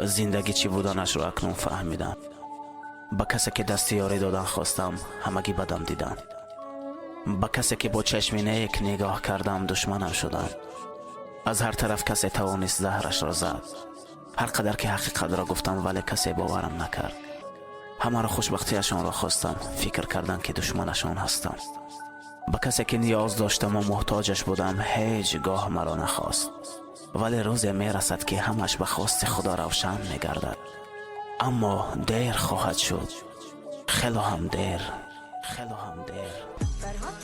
Зиндагӣ чӣ буданашро акнун фаҳмидам. Ба касе, ки дасти ёрӣ додан хостам, ҳамагӣ бадам диданд. Ба касе, ки бо чашми нек нигоҳ кардам, душманам шуданд. Аз ҳар тараф касе тавонист, заҳрашро зад. Ҳар қадар ки ҳақиқатро гуфтам, вале касе боварам накард. Ҳамаро хушбахтиашонро хостам, фикр кардам, ки душманашон ҳастам. Ба касе, ки ниёз доштаму муҳтоҷаш будам, ҳеҷ гоҳ маро нахост. Вале рӯзе мерасад, ки ҳамаш ба хости Худо равшан мегардад, аммо дер хоҳад шуд, хело ҳам дер, хело ҳам дер. Фарҳод.